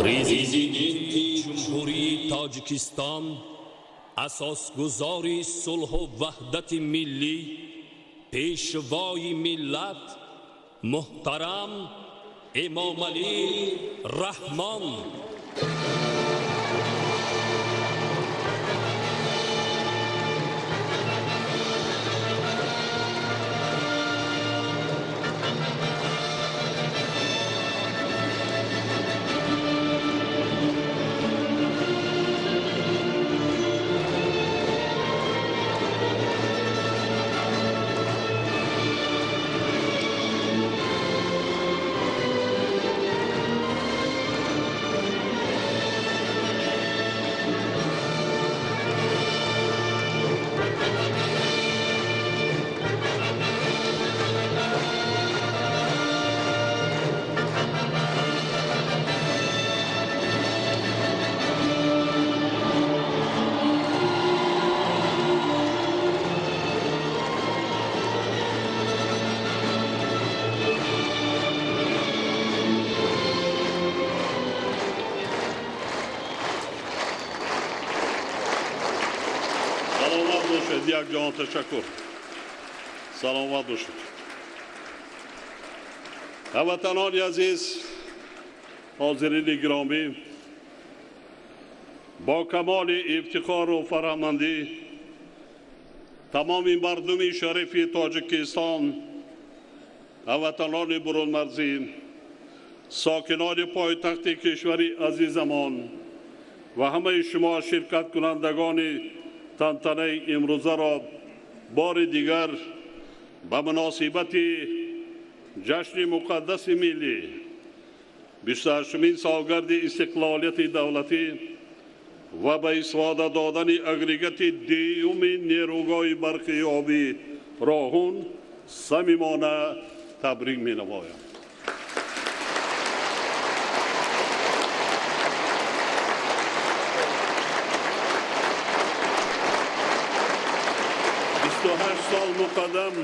Президенти Ҷумҳурии Тоҷикистон, асосгузори сулҳу ваҳдати миллӣ, пешвои миллат муҳтарам Эмомалӣ Раҳмон. Як ҷаҳон ташаккур. Саломат бошед. Ҳамватанони азиз, ҳозирини гиромӣ, бо камоли ифтихору фараҳмандӣ тамоми мардуми шарифи Тоҷикистон, ҳамватанони бурунмарзӣ, сокинони пойтахти кишвари азизамон ва ҳамаи шумо ширкаткунандагони тантанаи имрӯзаро бори дигар ба муносибати ҷашни муқаддаси миллӣ, 28-умин солгарди истиқлолияти давлатӣ ва ба истифода додани агрегати дуюми нерӯгоҳи барқи обӣ Роҳун самимона табрик менамоям. Сол муқаддам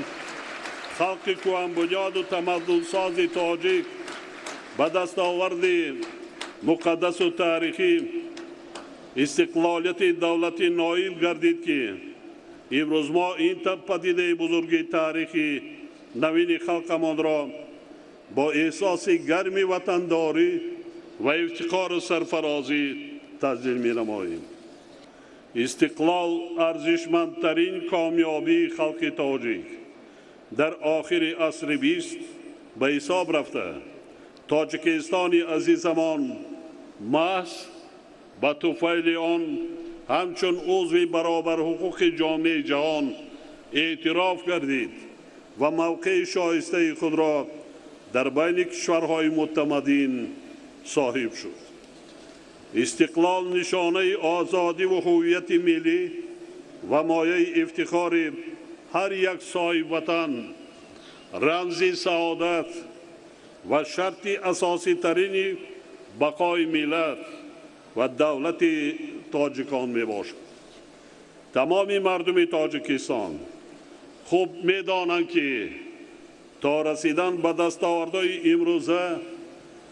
халқи кӯҳанбунёду тамаддунсози тоҷик ба дастоварди муқаддасу таърихӣ истиқлолияти давлатӣ ноил гардид, ки имрӯз мо ин падидаи бузурги таърихи навини халқамонро бо эҳсоси гарми ватандорӣ ва ифтихору сарфарозӣ таҷлил менамоем. Истиқлол арзишмандтарин комёбии халқи тоҷик дар охири асри 20 ба ҳисоб рафта, Тоҷикистони азизамон маҳз ба туфайли он ҳамчун узви баробарҳуқуқи ҷомеаи ҷаҳон эътироф гардид ва мавқеи шоистаи худро дар байни кишварҳои мутамаддин соҳиб шуд. Истиқлол нишонаи озодӣ ва ҳуввияти миллӣ ва мояи ифтихори ҳар як соҳибватан, рамзи саодат ва шарти асоситарини бақои миллат ва давлати тоҷикон мебошад. Тамоми мардуми Тоҷикистон хуб медонанд, ки то расидан ба дастовардҳои имрӯза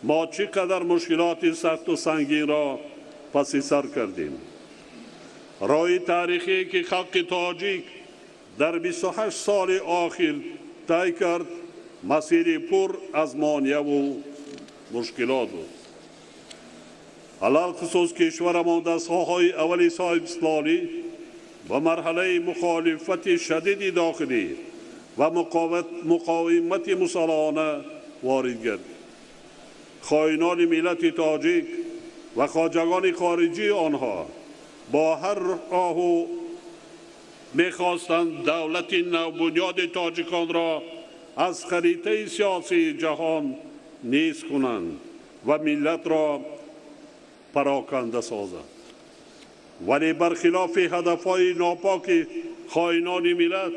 мо чӣ қадар мушкилоти сахту сангинро паси сар кардем. Роҳи таърихие, ки халқи тоҷик дар 28 соли охир тай кард, масири пур аз монеаву мушкилот буд. Алалхусус кишварамон дар соҳаҳои аввали соҳибистиқлолӣ ба марҳалаи мухолифати шадиди дохилӣ ва муқовимати мусаллаҳона ворид гардид. Хоинони миллати тоҷик ва хоҷагони хориҷии онҳо бо ҳар роҳу мехостанд давлати навбунёди тоҷиконро аз харитаи сиёсии ҷаҳон низ кунанд ва миллатро пароканда созанд. Вале бархилофи ҳадафҳои нопоки хоинони миллат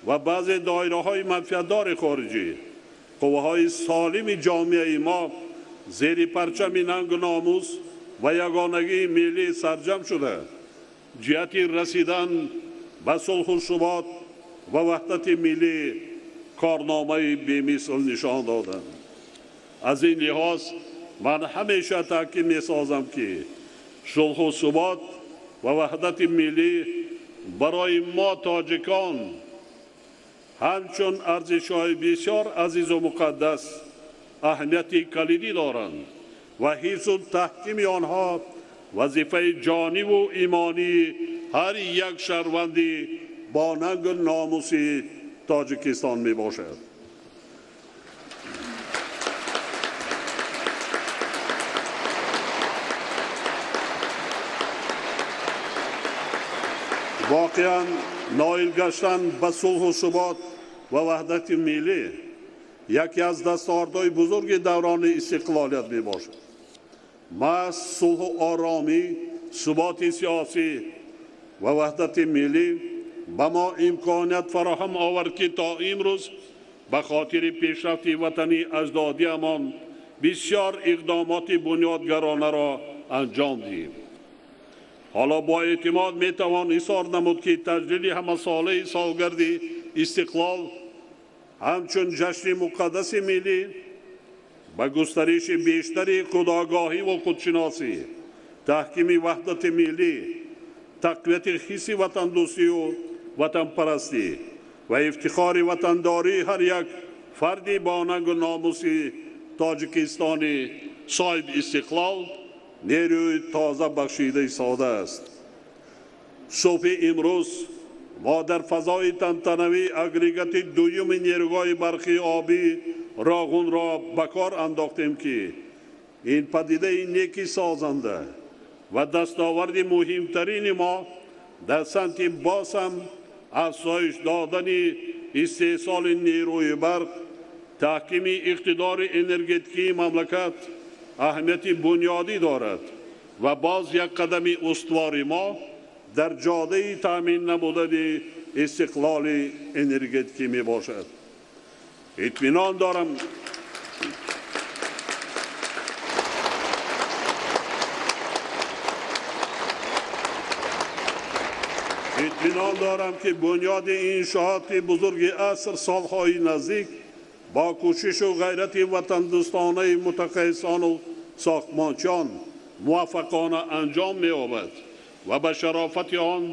ва баъзе доираҳои манфиатдори хориҷӣ, қувваҳои солими ҷомеаи мо зери парчами нангу номус ва ягонагии миллӣ сарҷам шуда, ҷиҳати расидан ба сулҳу субот ва ваҳдати миллӣ корномаи бемисл нишон доданд. Аз ин лиҳоз Ман ҳамеша таъкид месозам, ки сулҳу субот ва ваҳдати миллӣ барои мо тоҷикон ҳамчун арзишҳои бисёр азизу муқаддас аҳамияти калидӣ доранд ва ҳифзу таҳкими онҳо вазифаи ҷониву имонии ҳар як шаҳрванди бо нангу номуси Тоҷикистон мебошад. Воқеан ноил гаштан ба сулҳу субот ва ваҳдати миллӣ яке аз дастовардҳои бузурги даврони истиқлолият мебошад. Маҳз сулҳу оромӣ, суботи сиёсӣ ва ваҳдати миллӣ ба мо имконият фароҳам овард, ки то имрӯз ба хотири пешрафти ватани аҷдодиамон бисёр иқдомоти бунёдгаронаро анҷом диҳем. Ҳоло бо эътимод метавон изҳор намуд, ки таҷлили ҳамасолаи солгарди истиқлол ҳамчун ҷашни муқаддаси миллӣ ба густариши бештари худогоҳӣ ва худшиносӣ, таҳкими ваҳдати миллӣ, тақвияти ҳисси ватандӯстию ватанпарастӣ ва ифтихори ватандории ҳар як фарди бо нангу номуси Тоҷикистони соҳиби истиқлол нерӯи тоза бахшида истода аст. Субҳи имрӯз мо дар фазои тантанавӣ агрегати дуюми нерӯгоҳи барқи обӣ Роғунро ба кор андохтем, ки ин падидаи неки созанда ва дастоварди муҳимтарини мо дар самти боз ҳам афзоиш додани истеҳсоли нерӯи барқ, таҳкими иқтидори энергетикии мамлакат аҳамияти бунёдӣ дорад ва боз як қадами устувори мо дар ҷодаи таъмин намудани истиқлоли энергетикӣ мебошад. Итминон дорам, ки бунёди иншооти бузурги аср солҳои наздик бо кӯшишу ғайрати ватандӯстонаи мутахассисону сохтмончиён муваффақона анҷом меёбад ва ба шарофати он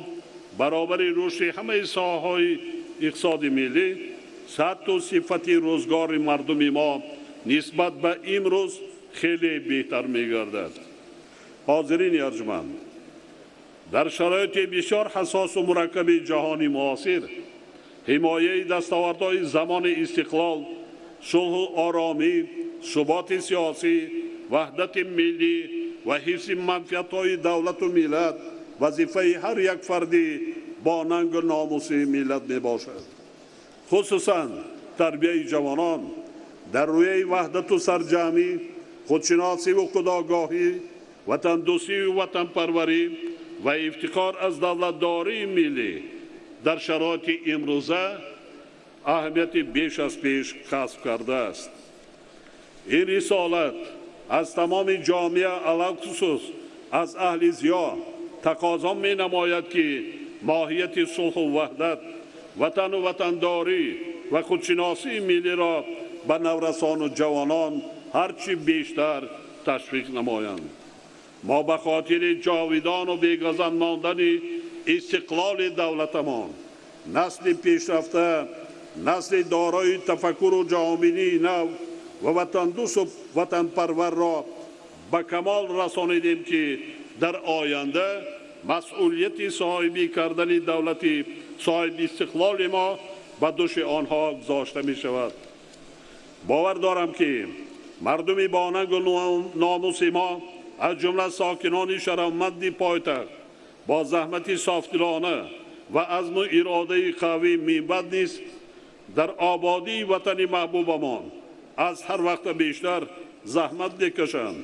баробари рушди ҳамаи соҳаҳои иқтисоди миллӣ сатҳу сифати рӯзгори мардуми мо нисбат ба имрӯз хеле беҳтар мегардад. Ҳозирини арҷманд, дар шароити бисёр ҳассосу мураккаби ҷаҳони муосир ҳимояи дастовардҳои замони истиқлол, сулҳу оромӣ, суботи сиёсӣ, ваҳдати миллӣ ва ҳифзи манфиатҳои давлату миллат вазифаи ҳар як фарди бо нангу номуси миллат мебошад. Хусусан тарбияи ҷавонон дар рӯяи ваҳдату сарҷамъӣ, худшиносиву худогоҳӣ, ватандӯстиву ватанпарварӣ ва ифтихор аз давлатдории миллӣ дар шароити имрӯза аҳамияти беш аз пеш касб кардааст. Ин рисолат аз тамоми ҷомеа, алалхусус аз аҳли зиё тақозо менамояд, ки моҳияти сулҳу ваҳдат, ватану ватандорӣ ва худшиносии миллиро ба наврасону ҷавонон ҳарчи бештар ташвиқ намоянд. Мо ба хотири ҷовидону бегазанд мондани истиқлоли давлатамон насли пешрафта, насли дорои тафаккуру ҷаҳонбинии нав ва ватандӯсту ватанпарварро ба камол расонидем, ки дар оянда масъулияти соҳибӣ кардани давлати соҳиби истиқлоли мо ба дӯши онҳо гузошта мешавад. Бовар дорам, ки мардуми бо нангу номуси мо аз ҷумла сокинони шарафманди пойтахт бо заҳмати софдилона ва азму иродаи қавӣ минбаъд низ дар ободии ватани маҳбубамон аз ҳар вақта бештар заҳмат мекашанд,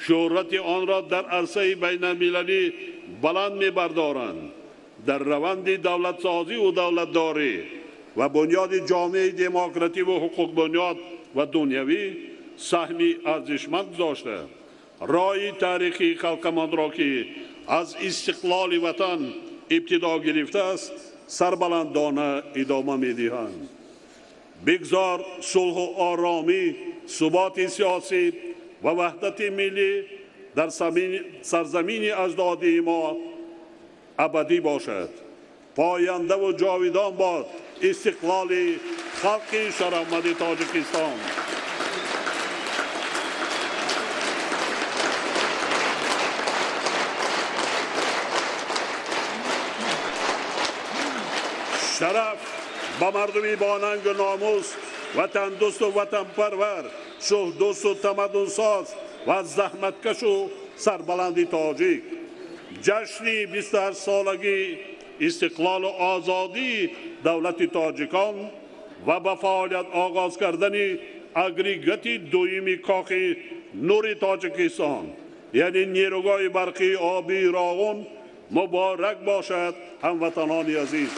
шӯҳрати онро дар арсаи байналмилалӣ баланд мебардоранд, дар раванди давлатсозиву давлатдорӣ ва бунёди ҷомеаи демокративу ҳуқуқбунёд ва дунявӣ саҳми арзишманд гузошта, роҳи таърихии халқамонро, ки аз истиқлоли ватан ибтидо гирифтааст, сарбаландона идома медиҳанд. Бигзор сулҳу оромӣ, суботи сиёсӣ Ва ваҳдати миллӣ дар сарзамини аҷдодии мо абадӣ бошад. Пояндаву ҷовидон бод истиқлоли халқи шарафманди Тоҷикистон. Шараф ба мардуми бонангу номус, ватандӯсту ватанпарвар, сулҳдӯсту тамаддунсоз ва заҳматкашу сарбаланди тоҷик. Ҷашни 28-солагии истиқлолу озодии давлати тоҷикон ва ба фаъолият оғоз кардани агрегати дуюми Кохи Нури Тоҷикистон, яъне нерӯгоҳи барқии обии Роғун муборак бошад, ҳамватанони азиз.